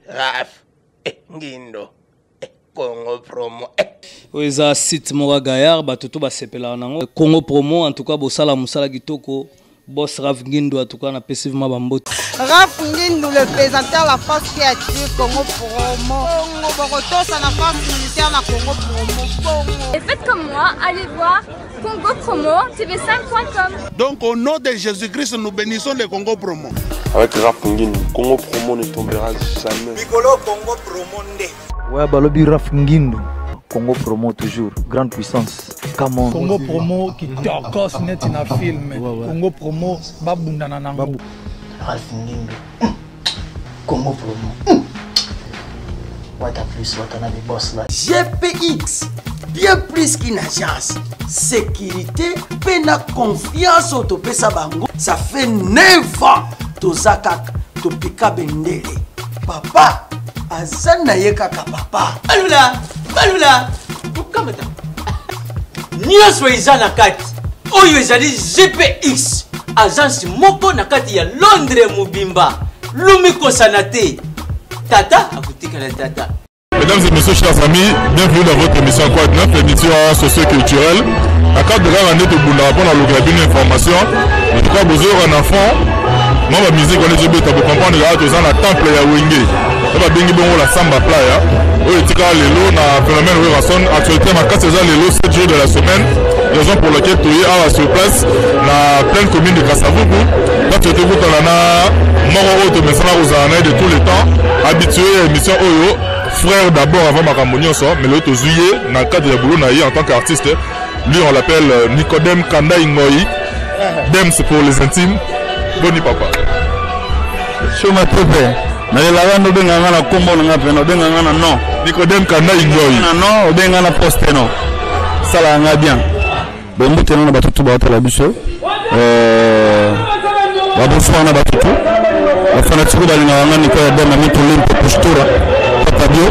Raf eh, Ngindo eh, Congo promo eh. Oyo eza site moko ya gaillard, bato to basepelaka nango. Congo promo, en tout cas bosala mosala kitoko. Boss Raf Ngindu, en tout cas napesi vraiment bambote. Raf Ngindu, le présenteur, la force qui attire Congo promo. Congo bokotosa na force militaire na Congo promo. Congo. Et faites comme moi, allez voir Congo Promo TV5.com. Donc au nom de Jésus-Christ, nous bénissons le Congo Promo. Avec Raf Ngindu, Congo Promo ne tombera jamais. Mikolo Congo Promo nde. Ouais, balobi Raf Ngindu. Congo Promo toujours, grande puissance. Come on. Congo Promo qui tokos neti na film. Ouais. Congo Promo babundana nango. Babu. Ralph Ngindu. Congo Promo. What a plus, what another boss là. GPX, bien plus qu'une agence. Sécurité, pe na confiance oyo topesa bango. Ça fait 9 ans toza kaka topika bendele. Papa aza na ye kaka papa. Balula, balula, okamata. Nyonso eza na kati. Oyo ezali GPX, agence moko na kati ya Londres mobimba. Lumi kosana te. Tata akotikala tata. Mesdames et messieurs, chers amis, bienvenue dans votre émission Quoi de Neuf, l'émission socio-culturelle. À cadre de l'année de Bunda, pour la une information, en tout cas, vous aurez un enfant. Moi, ma musique, on est déjà pour comprendre, là, tous dans la temple ya Wenge. Ça va bien bon la Samba Playa. Oyo etika lelo na phénomène Werrason, actualité makasi eza lelo 7 jours de la semaine, raison pour laquelle toye awa sur place na pleine commune de Kasavubu. Quand tokutana na moko oyo tomesana kozala na ye de tous les temps, habitué ya émission oyo, frère d'abord avant makambo nyonso, mais lelo tozwi ye na cadre ya boulot na ye en tant qu'artiste. Lui, on l'appelle Nicodème Kanda Ngoyi, Dems pour les intimes. Boni papa. Choma Pepe. Nalelaka ndo obenga nga na kombo na nga pena, obenga nga na nom. Nicodème Kanda Ngoyi. Na nom, obenga nga na poste no. Sala nga bien. Bon, mbote na bato tout baotala biso. Ba bonsoir na bato tout. Ba fanatiko balingaka nga Nicolas Dema, Mito Limpo, Postura, Papa Bio.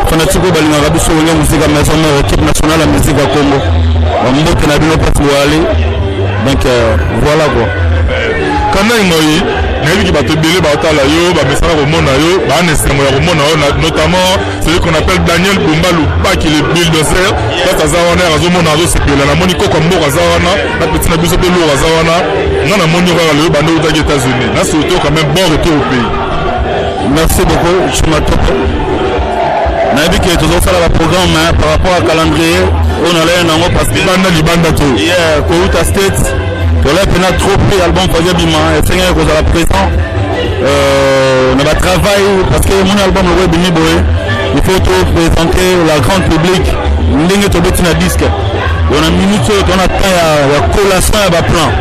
Fanatiko balingaka biso Wenge Musica Maison Mère, équipe nationale ya musique ya Congo. Ba mbote na bino place boali. Donc voilà quoi. Kanda Ngoyi, nayebi ki bato ebele baotala yo, bamesana komona yo, baa na esengo ya komona yo, notamment celui qu'on appelle Daniel Bumba Lubaki, le bulldozer. Place aza wana, azomona, azosepela. Namoni koko mboka aza wana, na petit na biso mpe lourd aza wana. Nga namoni yo kaka lelo banda outaki États-Unis. Na surtout quand même bon retour au pays. Merci beaucoup, Chuma Topo. Nayebi ke tozosala ba programme, hein, par rapport à calendrier oyo nalaya nango parce que libanda, libanda to. Yeah, kouta States tolaya mpena trop pe album Fabien Bima esengaki kozala présent na ba travail parce que mon album lokola ebimi boye, il faut to présenter la grande public ndenge tobeti na disque. Donc na minute oyo tona temps ya collation ya ba plan.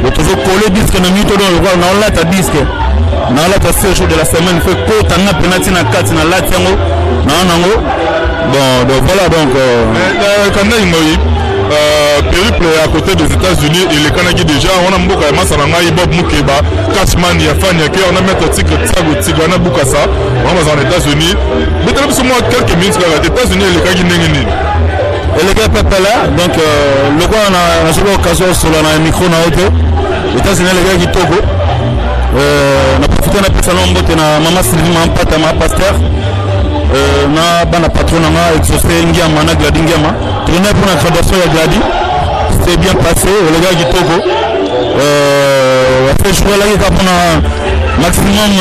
Donc tozo coller disque na minute oyo lokola na olata disque. Na olata 7 jours de la semaine, fait kota nga pena ti na kati na lati yango na nango. Bon, donc voilà, donc Kanda Ngoyi, périple à côté des États-Unis, il est kanaki déjà, on a mboka ya masa na ngai Bob Mukeba, Cashman ya fan ya cœur, on a maître Tigre Tiago Tigre na Bukasa, on va aux États-Unis. Mais t'as besoin moi quelques minutes kaka, États-Unis il est kanaki ndenge nini? Eleki pepele, donc lokola na soki occasion osola na micro na yo te, États-Unis elekaki kitoko. Na profite na pesa na mbote na mama Sylvie Mampata, ma pasteur. Na bana patron na nga Exaucé Ngiama na Glady Ngiama. Tournée pour la graduation ya Glady. C'est bien passé, olekaki kitoko. Après jouer là, il y a maximum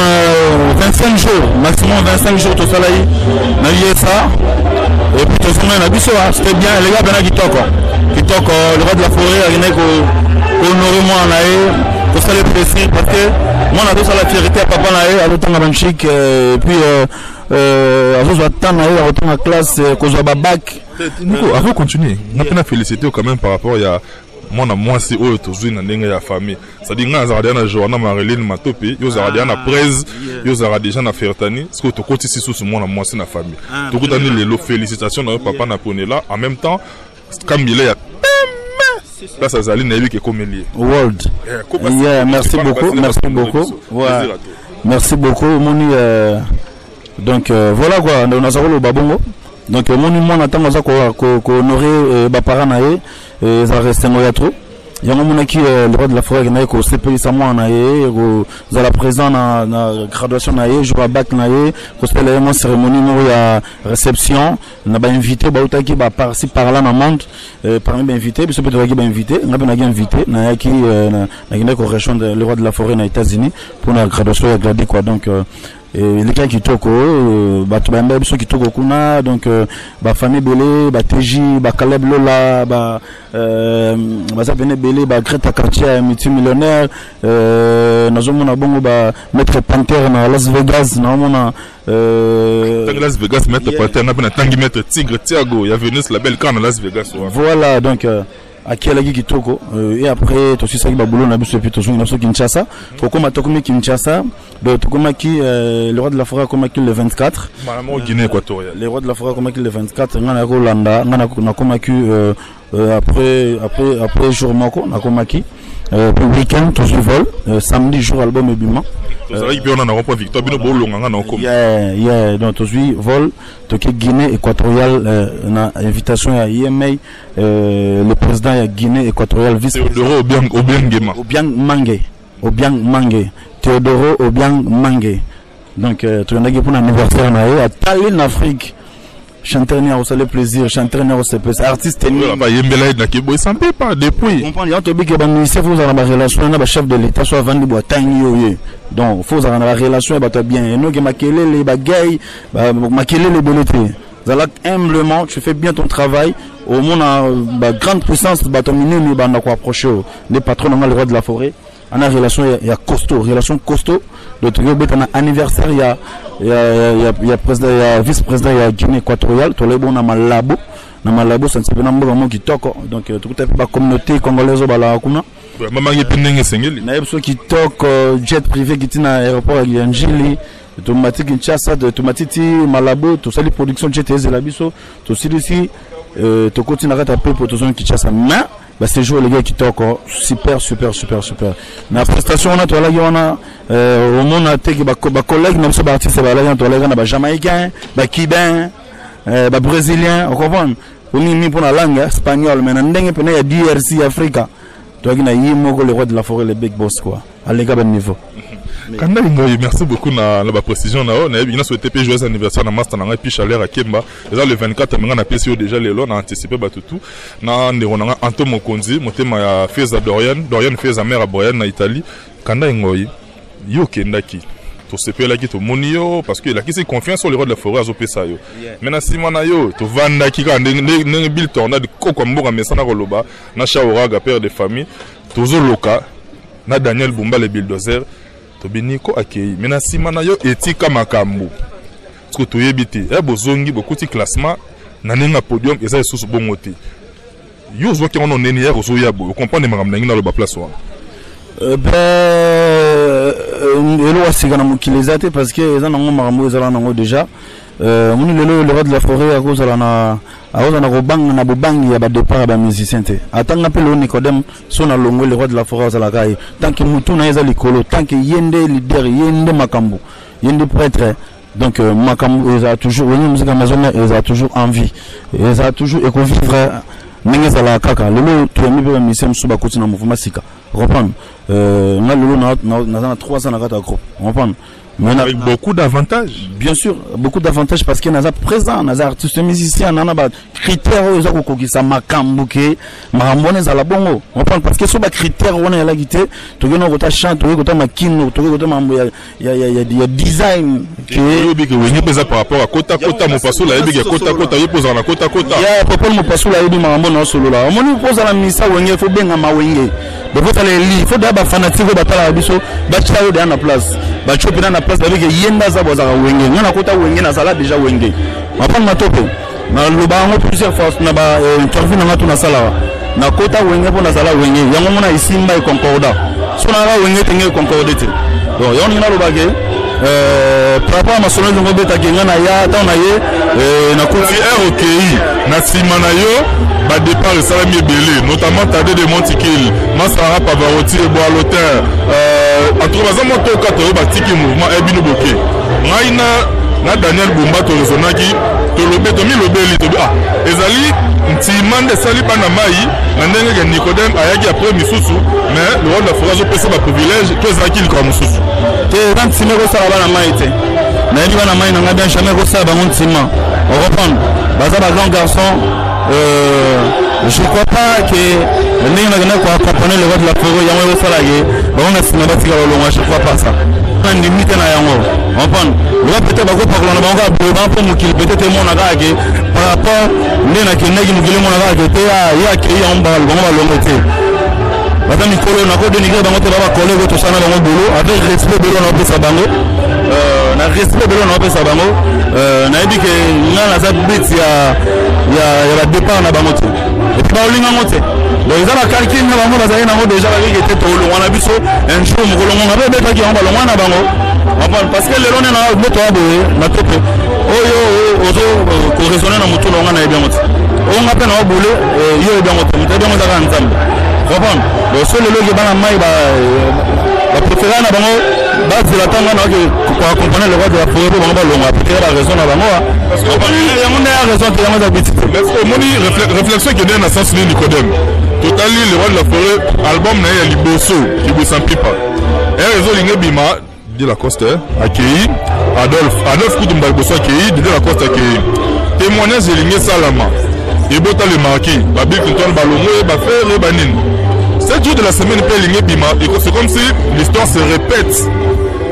25 jours, maximum 25 jours tout ça là, na USA. Et puis tout ça na biso, hein, c'était bien, les gars bena kitoko. Kitoko, le roi de la forêt a gagné ko honorer moi na ye, pour ça le plaisir parce que moi na dosa la fierté à papa na ye, alotanga banchik, et puis azozwa temps na ye, akotanga classe, kozwa ba bac. Nico, avant de continuer, on a peine à féliciter quand même par rapport à mwana mwasi oyo tozwi na ndenge ya famille. C'est-à-dire nga nazalaka déjà na Joanna Marilyn Matope, yo ozalaka déjà na Prez, yo ozalaka déjà na Fertani, parce que tokotisi susu mwana mwasi na famille. Tokutani lelo, félicitations na yo papa na Ponela, en même temps Kamile ya pembe. Place azali nayebi ke ekomeli ye. World. Yeah, kopa Yeah, si- merci kopa beaucoup, si- merci kopa beaucoup. si- Ouais. Plaisir à toi. Merci beaucoup, moni donc voilà quoi, donc nazako loba bongo. Donc moni mwana ntango aza ko honorer ba parents na ye, eza reste ngo ya trop. Yango monaki le roi de la forêt akendaki kosepelisa mwana na ye, kozala présent na graduation na ye, jour ya bac na ye, kosalela ye mwa cérémonie moko ya réception na bainvité bautaki ba par-ci par-là na monde. Parmi bainvité, biso mpe tozalaki bainvité, nga mpe nayaki invité, nayaki nakendaki korejoindre le roi de la forêt na États-Unis mpona graduation ya Gladi, quoi. Donc elekaki kitoko, bato bayambaki biso kitoko kuna. Donc bafamille ebele, bateji, bacaleb Lola, baza pene ebele, bagreta Quartier ya multimillionnaire, nazomona bongo ba Maître Panter na Las Vegas, naomona. Las Vegas, Maître Panter, nga mpe natangi Maître Tigre Tiago ya Venus Label kaka na Las Vegas wana. Voilà, donc akialaki kitoko et après tosisaki babulo na biso et puis tozongi na biso Kinshasa. Kokóma, tokomi Kinshasa, donc tokomaki, le roi de la forêt akomaki le 24. Mbala moko Guinée équatoriale. Le roi de la forêt akomaki le 24, ngai nayaki kolanda, ngai nakomaki après jour moko nakomaki, puis week-end tozwi vol, samedi jour album ebima. Tozalaki mpe wana na rond-point Victoire, bino bolonga, nga na okoma. Yeah, donc tozwi vol, toke Guinée équatoriale na invitation ya EMA, le président ya Guinée équatoriale, vice Théodoro Obiang, Obiang Ngema. Obiang Mangue, Obiang Mangue, Théodoro Obiang Mangue. Donc tokendaki mpona anniversaire na ye. Atali na Afrique chanteur ni akosala plaisir, chanteur ni akosepesa, artiste ni Bayembela ye naki boyesa mpe pas depuis. Comprendre yango, toyebi ke bamusicien faut ozala na barelation na bachef de l'état. So avandi bo atangi yo ye, donc faut ozala na barelation ya bato ya bien, enoke makelele bagay makelele ebele te. Zala humblement, tu fais bien ton travail, omona bagrande puissance, bato ya minene banda koapproche oyo nde patron nanga le roi de la forêt ana relation ya costaud, relation costaud. Donc tokoki kobeta na anniversaire ya président, ya vice président ya Guinée équatoriale. Tolobi bongo na Malabo, na Malabo santi mpe na mboka moko kitoko. Donc tokuta mpe bacommunauté congolaise oyo balaka kuna. Mamangi mpe ndenge esengeli. Nayebi so kitoko, jet privé kiti na aéroport ya Njili, tomati Kinshasa, tomati ti Malabo, tosali production, jet ezela biso, tosilisi, tokoti na kati ya pepo, tozongi Kinshasa. Mais baséjour eleki ya kitoko, super, super, super, super. Na prestation wana toalaki wana, omona teke bacollègue na biso baartiste balaki wana, toalaki na bajamaïcain, bacubain, babrésilien, ocomprendre mingi mpona langue espagnole, mais na ndenge pene ya DRC, Afrika, toyaki na ye moko le roi de la forêt, le big boss, quoi, aleka baniveau. Kanda Ngoi, merci beaucoup na baprécision na yo. Nayebi na souhaité mpe joyeux anniversaire na master na ngai puis Chaleur Akemba, eza le 24, menga napesi yo déjà lelo na anticipe bato tout na ndeko na ngai Anto Mokonzi motema ya Feza Dorian, Dorian Feza, mère ya Brian na Italie. Kanda Ngoi, yo okendaki, tosepelaki, tomoni yo parce que elakisi confiance oyo le roi de la forêt azopesa yo. Mais na nsima na yo tovandaki kaka ndenge Bill Tornade koko ya mboka mesana koloba na Shaoraga, père de famille, tozoloka na Daniel Bumba le bulldozer, tobini ko akei, mais na nsima na yo etika makambo parce que toyebi te. Ya bozongi, bokuti classement na ndenge ya podium eza lisusu bongo te. Yo ozwaki yango na ndeni ya kozoya boye, ocomprendre makambo ndenge naloba place wana? Ben, eloko ya sika na mokili eza te, parce que eza nango makambo oyo ezala nango déjà. Omoni lelo le roi de la forêt akozala na, akozala na kobanga na bobangi ya badépart ya bamusicien te. Atanga mpe lelo Nicodème so na longo, le roi de la forêt azalaka ye tant que mutu na ye eza likolo, tant que ye nde leader, ye nde makambo, ye nde prêtre. Donc makambo ezala toujours, Wenge Musica Maison ezala toujours en vie, ezala toujours ekovivre ndenge ezalaka kaka. Lelo toyambi mpe bamusicien mosusu bakoti na mouvement sika, comprendre nga lelo naza na 3 ans na kati ya groupe, comprendre. Mais avec beaucoup d'avantages. Bien sûr, beaucoup d'avantages, parce que naza présent, naza artiste musicien, nana ba critères oyo eza kokokisa makambo ke makambo wana ezala bongo, comprendre, parce que so ba critères wana ezalaki te, tokei kota chant, tokoki kota makino, tokoki kota makambo ya design. Oyebi ke Wenge mpe eza par rapport à kota kota. Mopasula ayebi ke kota kota, ye mpo ozala na kota kota. Ya Popol Mopasula ayebi makambo na osolola. Omoni, mpo ozala misa Wenge, fo bengama Wenge, donc ozala eli, fo deya bafanatique oyo batalaka biso batia yo deya na place, batie mpena na place, babike ye nde aza bozalaka Wenge. Nga nakota Wenge, nazala déjà Wenge, mapanga matope, naloba yango plusieurs fois na ba interview na nga to nasalaka. Nakota Wenge mpo nazala Wenge, yango mona esimba econcorda. So nanga Wenge tenge econcorde te. Donc yango ndenge nalobake par rapport à masolo ndenge obetaki nga na ya ntango na ye nakuti r okei na nsima na yo, badépart esalami ebele, notamment Tade de Montikil, Masara Pavarotti, Eboalotin, en tout cas baza mwa to kata oyo batiki mouvement e bino boke. Ngai na Daniel Bumba toraisonnaki, tolobi, tomilobeli, tobi ah ezali Ntima nde esali bana mai na ndenge ke Nicodème ayaki après misusu, mais le roi de la forêt azopesa ba privilège to ezalaki likambo mosusu? Te, eza ntima ekosala bana mai te. Nayebi bana mai na ngai bien, jamais ekosala bango ntima. Oreprendre, baza ba grand garçon. Je crois pas que ndenge nakenda koaccompagne le roi de la forêt yango ekosala ke bango na nsima batika balongwa. Je crois pas ça, nandimi te na yango. Comprendre, loba peut-être bakopakola na bango kaka boye bango mpo mokili peut-être emona kaka ke par rapport nde nakendaki, mokili emona kaka ke te ye akei yango, bango balongo te. Baza mikolo, nakodénigre bango te. Ba bacollègue tosala na bango boulot avec respect belo naopesa bango, na respect belo naopesa bango. Nayebi ke nga naza but ya badépart na bango te, et puis baolinga yango te. Donc eza bacalcul na bango bazali nango déjà, bakeke te tolongwa na biso un jour, mokolo ngonga mpe ebetaki yango, balongwa na bango. Comprendre, parce que lelo nde na moto wa boye na tope oyo ozo koraisonne na motu na nga, nayebi yango te. Oyo nga mpe na obule, yo oyebi yango te, moto oyebi yango ezaka Nzambe. Comprendre, donc so lelo oke bana mai bapréféra na bango bazela ntango wana oke koaccompagne le roi de la forêt mpo bango balongwa, préféré baraison na bango yango nde ya raison te, yango eza biti te. Omoni réflexion ekende na sens nini, Nicodème? Totali le roi de la forêt, album na ye ya liboso Kibusa Mpipa ere ezolinga ebima, Didier Lacoste akei, Adolphe Kutumba liboso akei, Didier Lacoste akei, témoignage elingi esalama, ebota le marquis, babill Clinton balongo ye, baFerre banini, 7 jours de la semaine mpe elingi ebima. C'est comme si l'histoire se répète.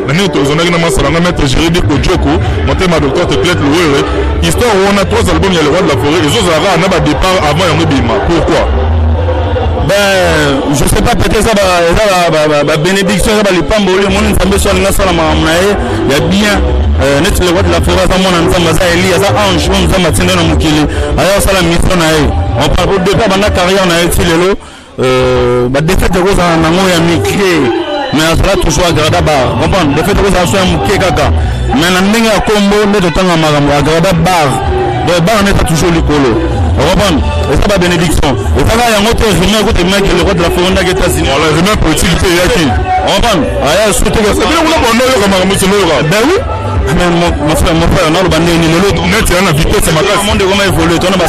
Na ndenge tozonaki na masala nga maître juridique Ojoko motema, docteur Teclet Luwere, histoire wana, trois albums ya le roi de la forêt ezozala kaka na badépart avant yango ebima. Pourquoi? Ben, je sais pas, peut-être eza babénédiction, eza balipamboli. Omoni, Nzambe so alingi asala makambo na ye ya bien, neti le roi de la forêt aza mwana Nzambe, aza eli, aza ange oyo Nzambe atinda na mokili, aya kosala mission na ye. On parle depuis abanda carrière na ye ti lelo, badéfaite ekozala nango ya mike, mais azala toujours agrada bar. Comprendre, défaite ekozala so ya moke kaka, mais na ndenge ya kombo nde totanga makambo agrada bar, donc bar nde eza toujours likolo. Comprendre, eza babénédiction, eza kaka yango te. Rumeur kuta emaki, le roi de la forêt ndaki États-Unis. Voilà, rumeur politique mpe eyaki. Comprendre, aya su te. Bino kuna bondo oyoka makambo solo oyoka. Ben oui, mais mon frère, naloba ndenge nini lelo? Neti ya na vitesse makasi. Monde ekoma évolue, tona ba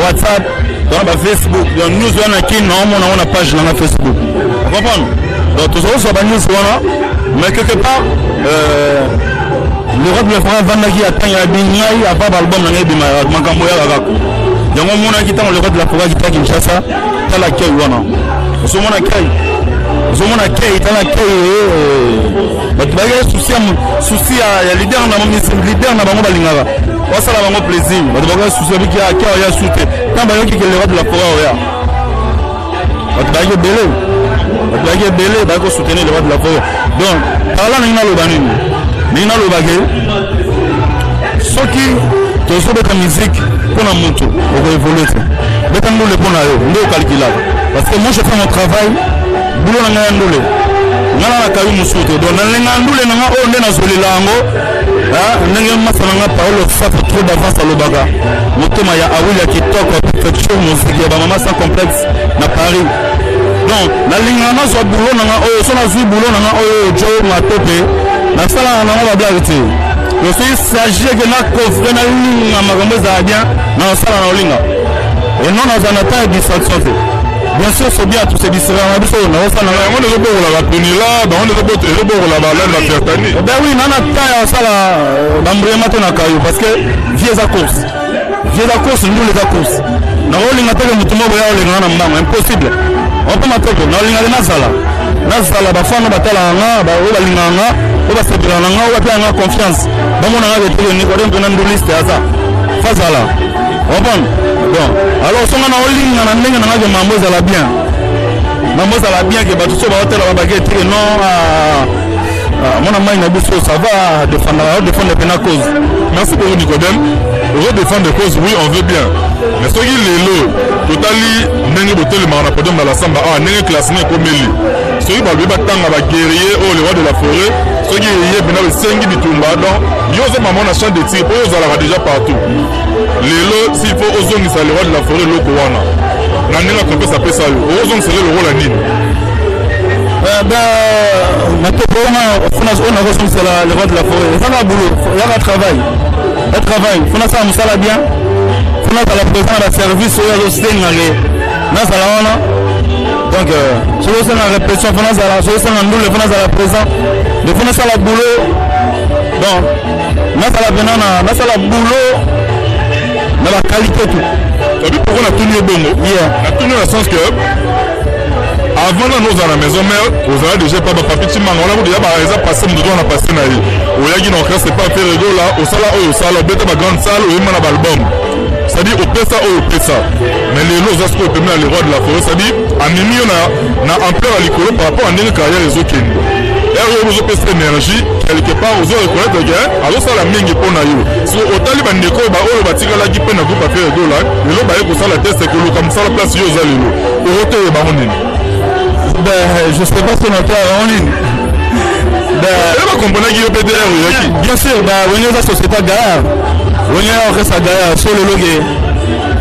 WhatsApp, tona ba Facebook. Donc news wana kini naomona yango na page nanga Facebook. Comprendre, donc tozozwa ba news wana, mais quelque part le roi de la forêt avandaki, atanga ya bingai avant baalbum na ngai ebima, makambo eyaka kaka. Yango omonaki ntango le roi de la forêt akita Kinshasa, tala kei wana, ozomona kei, ozomona kei, tala kei, bato bayaki souci ya leader na leader na bango, balingaka basala bango plaisir. Bato bakoki souci babiki ake oya su te. Ntango bayoki ke le roi de la forêt oya, bato bayaki ebele, bato bayaki ebele, bayaki kosoutenir le roi de la forêt. Donc par là ndenge naloba nini, ndenge naloba ke soki tozobeta musique mpona moto, okoévolue te. Beta ndule mpo na yo nde okalkulaka, parce que moi je fais mon travail, boulot na ngai ya ndule, nga na nakayi mosusu te. Donc nalenga ndule na nga oyo nde nazolela yango ndenge masa na nga Paolo Safa trop d'avance alobaka, motema ya awil ya kitoko ya préfecture, musique ya bamama sans complexe na Paris. Donc nalingaka nazwa boulot na nga oyo, so nazwi boulot na nga oyo jo matope, nasalaka nango bablague te. Soki s'agit ke na coffre, nalinga makambo ezala bien, na osala na olinga et non nazala na temps ya distraction te. Bien sûr, c'est bien tout se distraire na biso naosala. Yango nde ezobokola bapenila, bango nde ezobokola balani bafertani. Ben oui, na temps ya kosala bambrema te na kayo, parce que vie eza course, vie eza course, ndula eza course. Nakolinga teke motu moko ya olinganga na mbango, impossible. Opoma teke naolingaka nazala bafana batalaka nga, oyo balingaka nga, oyo basepelaka na nga, oyo bapelaka nga confiance, bamonanga ke teke Nicodème mpena nduliste aza fazala. Comprendre, bon, alors songa na olinga na ndenge na nga ke mambo ezala bien, mambo ezala bien, ke bato so baotela babake teke non, mwana mai na biso, ça va, défendre, défendre mpena cause. Merci beaucoup, Nicodème. Redéfendre cause, oui, on veut bien, mais soki lelo totali ndenge botelemaka na podium na la samba awa, ndenge classement ekomeli, soki balobi batanga baguerrier oyo le roi de la forêt, soki eye mpena esengi bitumba, donc yo ozomama na champ de tir oyo ozalaka déjà partout. Lelo s'il faut ozongisa le roi de la forêt eloko wana na ndenge akompesa apesa yo, okozongisela lokola nini? Matoko wana oyo nakozongisela le roi de la forêt, ezaka boulot, yaka travail, ya travail. Faut nasala mosala bien. Faut nazala présent na baservice oyo azosengake nazala wana. Donc soki osenga répétition, faut nazala. Soki osenga ndule, faut nazala présent. De faut nasala boulot. Donc nazala mpena na nasala boulot na baqualité tout. Sabi pourquoi natuni yo bongo? Natuni yo na sens que avant nano ozala na Maison Mère, ozala déjà pa bapapi Timanga wana kutu ya eza passé. Moto wana passé na ye, oyaki na orchestre pa Ferre Gola, osala oyo osala, obeta bagrande salle, oyemba na baalbum, c'est-à-dire opesa oyo opesa. Mais lelo oza sikoyo pembe na le roi de la forêt, c'est-à-dire amemi yo na ampleur ya likolo par rapport à ndenge carrière ezokende. Ere oyo ozopesa énergie, quelque part ozo reconnaître ke azosala mingi mpo na yo. So otali bandeko oyo batikalaki mpe na groupe ya Ferre Gola, lelo baye kosala test, koluka mosala place yo oza lelo, okotoyeba bango nini? Ben, je sais pas si on a nini. Ben, bakomponaki yo mpe te oyaki. Bien sûr. Ben, Wenge eza société gaillard, Wenge orchestre gaillard. So lelo ke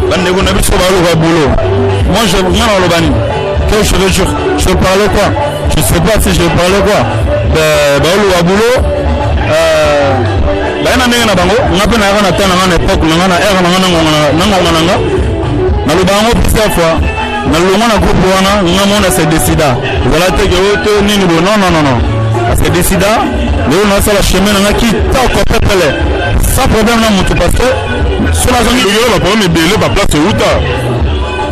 bandeko na biso baluka boulot, moi je nga naloba nini? Que je veux, je parlais quoi? Je sais pas si je parlais quoi. Ben, baluka boulot, baye na ndenge na bango. Nga mpe nayaka na temps na nga, na époque na nga, na ère na nga, na ngonga na nga. Naloba yango plusieurs fois, nalongwa na groupe wana, nga mona se décida. Ezala te ke oyo to nini bo. Non, non, non, non, se décida. Lelo nasala chemin na nga kitoko, pepele, sans problème na motu, parce que so nazongi Olukela baproblème ebele, baplace outa.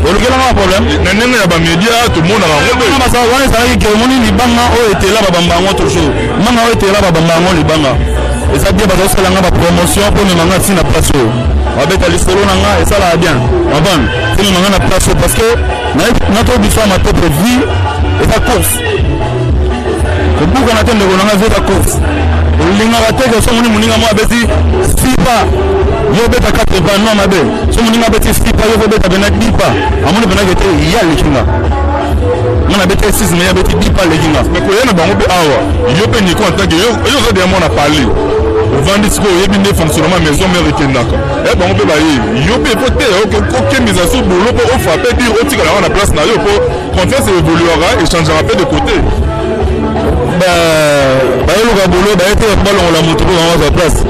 Olukelanga baproblème? Na ndenge ya bamédia, tomonaka yango mpe. Wana ezalaki ke omoni libanga oyo etela, babamba yango toujours. Manga oyo etela, babamba yango. Libanga eza bien, bazosalanga bapromotion mpo memanga ntina place oyo babeta lisolo na nga, esalaka bien. Comprendre, mpo memanga na place oyo, parce que nato biso ya matope, vie eza course. Kobukana te, ndeko na nga, vie eza course. Olingaka te ke so moni moninga mo abeti six pas, yo obeta quatre pas. Non, mabe. So moninga abeti six pas, yo kobeta pena 10 pas. Amoni pena ke te ye aleki nga. Nga nabeti 6, mais ye abeti 10 pas, aleki nga. Mais koya na bango mpe awa, yo mpe Niko, en tant que yo oza deya mwana pale, ovandi sikoyo, oyebi nde fonctionnement Maison Mère ekendaka. E bango mpe baye, yo mpe po te okembisa so bolo mpo ofrappe dire otikala wana na place na yo, mpo confiance évoluera, échangeaka mpe de côté. Bayeluka bolo, baye te balongola motu mpo bango bazwa place.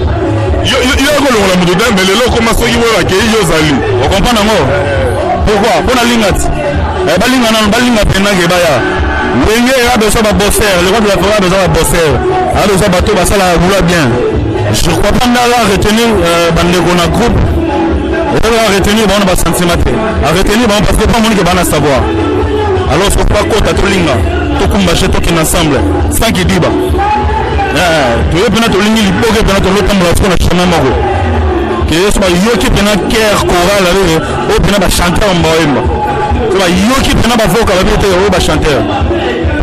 Yo akolongola motu te, mais lelo okoma soki oyo akei, yo ozali. Okomprendre yango pourquoi? Mpo nalinga ti balinga nano, balinga mpendake baya. Wenge a besoin babosser, le roi de la forêt a besoin babosser, a besoin bato basalaka boulot bien. Je crois pas ndala retenir bandeko na groupe. Ezalaka retenir bango na basentiment te, aretenir bango parce que pa monike bana savoir. Alors faut bakota, tolinga, tokumba che, tokende ensemble sans kidiba. Toye mpena, tolingi liboke mpena, tolotambola siko na chemin moko ke so bayoki mpena chœur, chorale abe oyo mpena bachanteur baoyemba, so bayoki mpena bavoka babi te oyo bachanteur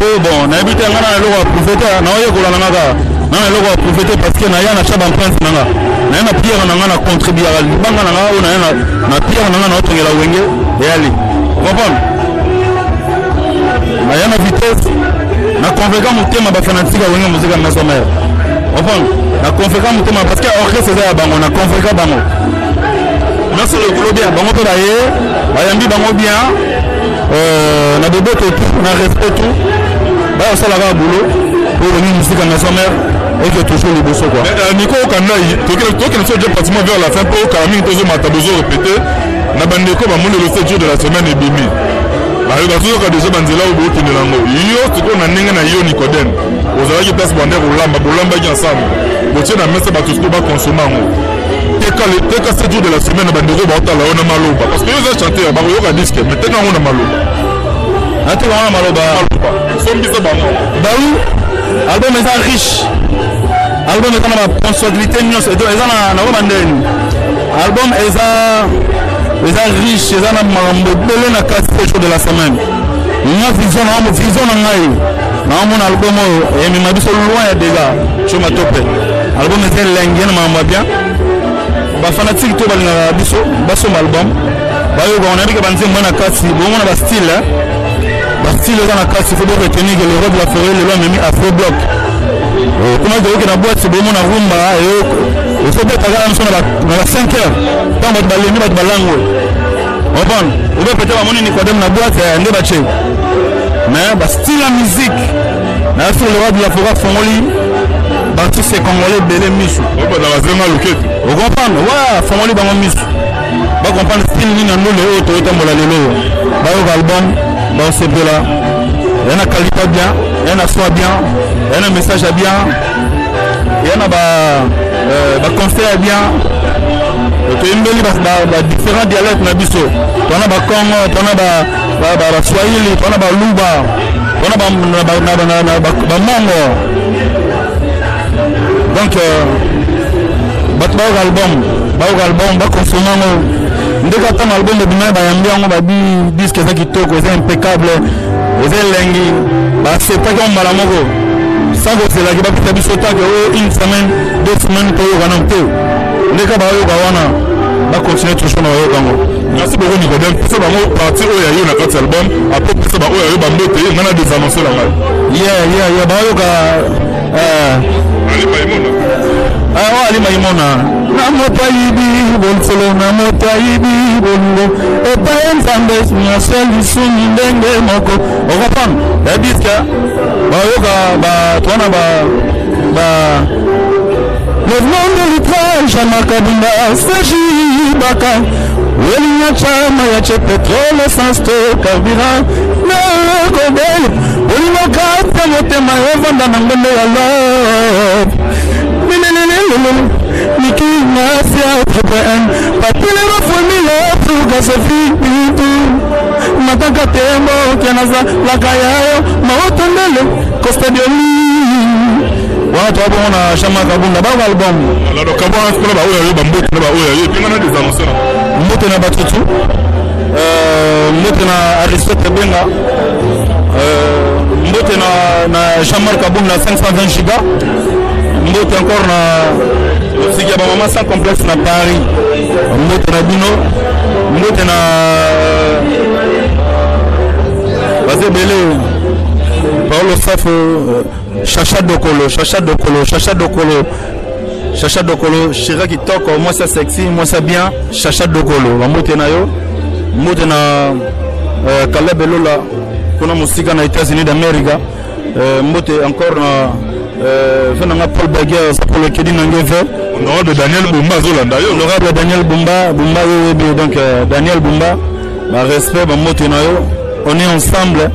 oyo. Bon, nayebi te, nga na eloko ya prouve te, naoyekola na nga kaka na eloko ya prouve te, parce que naya na tia baempreinte na nga, naye na pierre na nga, na contribuaka libanga na nga oyo naye na pierre na nga, naotongela Wenge eyali. Comprendre, naya na vitesse, na convaincre motema bafanatike ya Wenge Musica Maison Mère. Comprendre, na convaincre motema, parce que orchestre eza ya bango, na convaincre bango. Merci lokolo bien, bango mpe baye, bayambi bango bien, na boboto tout, na respect tout. Baya kosala kaka boulot po Wenge Musica Maison Mère eke toujours liboso quoi. Niko Okandai, tokende so déjà pratiquement vers la fin, mpo kala mingi tozomata, bozo répété na bandeko bamoni lelo 7 jours de la semaine ebimi, bazoyoka déjà banzela oyo bookende nango. Yo sikoyo na ndenge na yo, Nicodème, ozalaki place bande kolamba, bolambaki ensemble, botie na mesa, bato sikoyo bakonsome yango. Teka 7 jours de la semaine na bandeko baotala yo na maloba, parce que yo oza chanteur, bakoyoka disque, mais teka yango na maloba. Nateka yango na maloba. Sombisa bango. Bawi, album eza riche, album eza na baresponsabilité nyonso, eza na bandeni. Album eza riche, eza na makambo ebele na kati. 7 jours de la semaine, nga vision na vision na ngai, naomona album oyo emema biso loin ya dega coma tope. Album eza elengi na makambo ya bien. Bafanatike to balingaka biso basomba album, bayoka. Nayebi ke banzembo na kati, bomona bastyle, bastyle eza na kati. Faut boretenir ke le roi de la forêt lelo amemi afro bloc. Kuna toyoki na boîte, bomona rumba ezobeta kaka biso na ba 5 heures, ntango bato balembi, bato balangwe. Comprendre, obe peut-être bamoni Nicodème na boîte nde batie, mais bastyle ya musique na sur le roi de la forêt afongoli baartiste congolais ebele miso. Bazenga loketo. Ocomprendre, wa afongoli bango miso. Bacomprendre style nini ya ndule oyo toyotambola lelo oyo. Bayoka album, baosepela. Ya na qualité bien, ya na soin bien, ya na message ya bien, ya na ba euh, conseil ya bien. Toyembeli ba différents dialectes na biso. Tona ba Congo, tona ba Swahili, tona ba Luba, tona ba Mongo. Donc euh, bato bayoka album, bayoka album, bakonsome yango. Ndenge ata album ebima, bayambi yango, babi disque eza kitoko, eza impeccable, eza elengi, baacceptaki yango mbala moko sans kozelaki bapesa biso take oyo une semaine, 2 semaines toyoka nano te. Ndeka bayoka wana, bacontinue toujours na bayoka yango. Merci beaucoup, Nicodème. Pesa bango partie oyo ya yo na kati ya album, après pesa baoyo ya yo bambote, ngai na désannonce na ngai. Yeah, bayoka. Awa Ali Maimona na moto ayibi bolisolo, na moto ayibi bolingo epai Nzambe nyonso lisumu ndenge moko. Ocomprendre ya disque, bayoka twana ba mouvement de litrage ya Makabunda, Sergi Baka, welinga chama ya che, pétrole, essence to carburant nakobele bolingo kati ya motema evanda na ngombe ya love. Niki Masia TPN Papile Bafumile Fuga Sofi Bintu Mataka Tembo Kianaza Lakayayo Maotondele Costa Dioli. Wana toa bongo na Jean-Marc Kabunda bako album. Alors kabwana mpona baoyo ya yo bambote na baoyo ya yo epenga na désannonce na Mbote na batutu, mbote na Aristote Benga, mbote na Jean-Marc Kabunda 520 giga, mbote encore na siki ya bamama sans complexe na Paris, mbote na bino, mbote na baza ebele, Paolo Safo, Chacha Dokolo, Chacha Dokolo, Chacha Dokolo, Chacha Dokolo, Shira kitoko, mwasi ya sexy, mwasi ya bien, Chacha Dokolo, bambote na yo, mbote na Caleb Elola kuna mosika na États-Unis d'Amérique, mbote encore na ve nanga Paul Berger Sapolo Kedi nange ve. Honorable Daniel Bumba azolanda yo. Honorable Daniel Bumba, Bumba yo oyebi. Donc Daniel Bumba, barespect, bambote na yo. On est ensemble.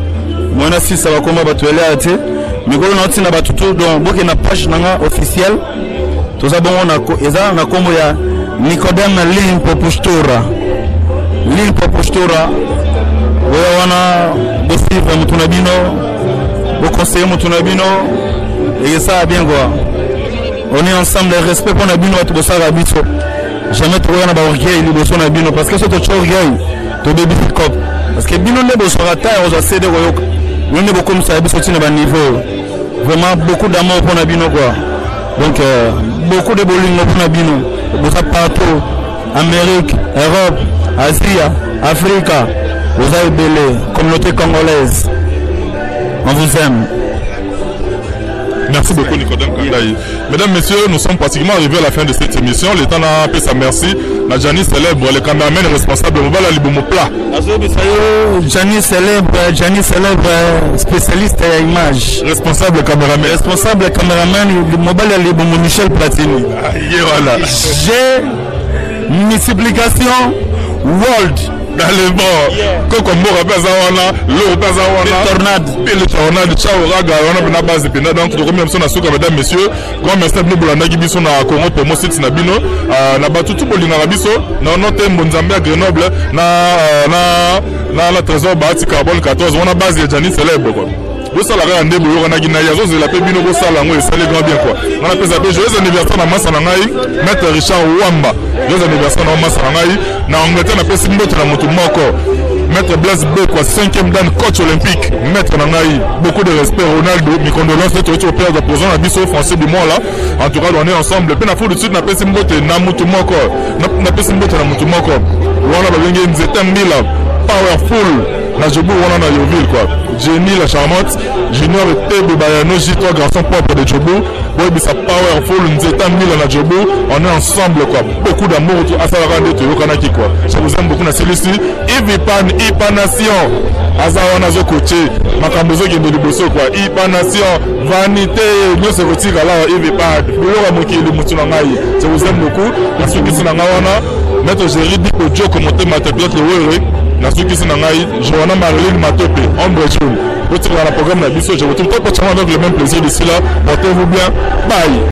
Mwana sisa bakoma bato elea te mikolo na otinda bato tu. Donc boke na page nanga officielle, toza bongo na eza na nkombo ya Nicodème Limpo Postura, Limpo Postura. Boya wana, bosuivre motu na bino, boconseille motu na bino, ekesala bien quoi. On est ensemble. Respect mpo na bino bato bosalaka biso. Jamais tokoya na baorgueil liboso na bino, parce que so totya orgueil, tobebisi cop, parce que bino nde bozwaka ta ya kozwa CD koyoka, bino nde bokomisaka biso ntina baniveau. Vraiment beaucoup d'amour mpo na bino quoi. Donc beaucoup de bolingo mpo na bino. Boza partout, Amérique, Europe, Asia, Afrika, boza ebele. Communauté congolaise, on vous aime. Merci beaucoup, Nicodème Kandaï. Mesdames, Messieurs, nous sommes pratiquement arrivés à la fin de cette émission. Le temps n'a fait sa merci. La Jani célèbre, le cameraman responsable, Mobala Libomo Plat. Jani célèbre, Jani célèbre, spécialiste ya image. Responsable caméraman. Responsable caméraman, Mobala Libomo Michel Platini. Ah, voilà. J'ai multiplication world. Dans le bon. Koko mboka mpe aza wana, loro mpe aza wana. Tornade. Mpe le tornade, ciao raga wana mpe na base mpenza. Donc tokomi na biso na suka, mesdames, messieurs. Grand merci na bino bolandaki biso na Congo Promo site na bino, na bato tu bolingaka biso na no tembo Nzambe ya Grenoble na Trésor Bahati Carbone 14 wana, base ya Jani célèbre quoi. Bosala kaka nde boyokanaki na ye, azozela mpe bino bosala yango, esali grand bien quoi. Nga napesa mpe joyeux anniversaire na masa na ngai, maître Richard Wamba. Joyeux anniversaire na masa na ngai na Angleterre. Napesi mbote na motu moko, maître Blaise Bekwa, 5e dan, coach olympique, maître na ngai, beaucoup de respect. Ronaldo, mes condoléances nde toyoti koperdre président na biso français du mois là. En tout cas, on est ensemble. Mpe na Afrique du Sud, napesi mbote na motu moko, napesi mbote na motu moko wana babengi Nzete Mbila Powerful na Jobourg wana na Yoville quoi. Jenny la charmante, Junior Etebe Bayano J3, garçon propre de Jobourg, boyebisa Powerful Nzeta Mbila na Jobourg, on est ensemble quoi. Beaucoup d'amour, asalaka nde toyokanaki quoi. Je vous aime beaucoup. Na celui-ci Ivipan Ipanation aza wana, azokoche makambo ezokende liboso quoi. Ipanation vanité nyonso ekotikala awa. Ivipan biloko ya mokili, motu na ngai, je vous aime beaucoup. Nasukisi na ngai wana. Maître Jerry Diko Djoko Motema te pilote Lewere nasukisi na ngai Johanna Marilyn Matope Ombre Jaune botikala na programme na biso. Je vous retrouve très prochainement avec le même plaisir. D'ici là, portez-vous bien, bye.